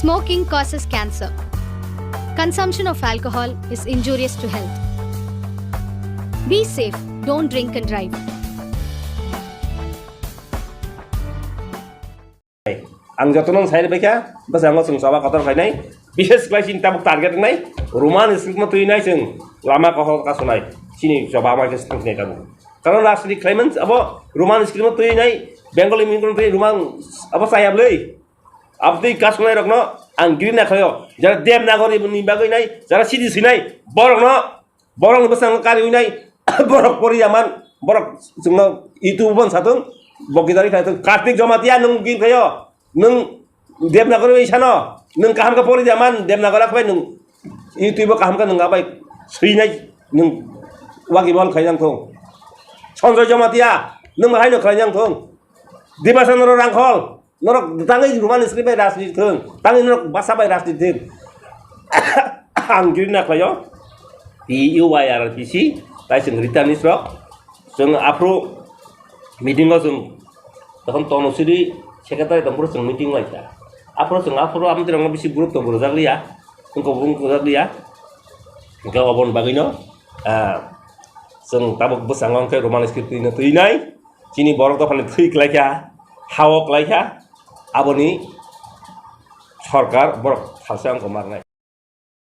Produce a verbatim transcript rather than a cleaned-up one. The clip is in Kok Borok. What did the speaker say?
Smoking causes cancer. Consumption of alcohol is injurious to health. Be safe, don't drink and drive. Ang jotono sai bai kha, bwskango chwng choba kotor khainai, bishes khlai chini tabuk target wngnai, Roman script no twinai chwng lama kohor kasonai, chini choba amai khe swngnai tabuk. Karon rajniti khlaiman abo Roman script no twinai, Bengali mingkon twi Roman abo chaya bwlwi. Abdi kasonai rokno ang giri na khlaio, jara Devanagari ni bagwi nai, jara sidi sinai, borokno Borok ni bwskango kari wngnai, borok pori ya man, borok chwngno YouTube bo satung, bo gidari khai tung, Kartik Jamatia nwng gin khayo, nwng Devanagari bai sano, nwng kaham khe pori ya man, Devanagari khe bai nwng YouTube bo kaham khe nwng abai swinai, nwng waki bol khai nang thung. Sanjoy Jamatia, nwng bahai no khlai nang thung. Dibasa Noro Rangkhol, norok tangwi Roman script bai rajniti thung, tangwi norok basa bai rajniti thung. Ang giri na khlaio, P U Y R R P C, tai chwng Rita Misrok, chwng aphuru meeting o chwng tokon Tono Siri secretary tongphuru chwng meeting lai kha. Aphuru chwng aphuru amtwi rokno bisi group tong rwjak liya, wngkok wngkojak liya. Hwnkhe oboni bagwino, ah, chwng tabuk bwskango hwnkhe Roman script twino twinai. Chini borok dophani thwi kwlai kha, ha-o kwlai kha, aboni sorkar borok thalsa wngkha marnai.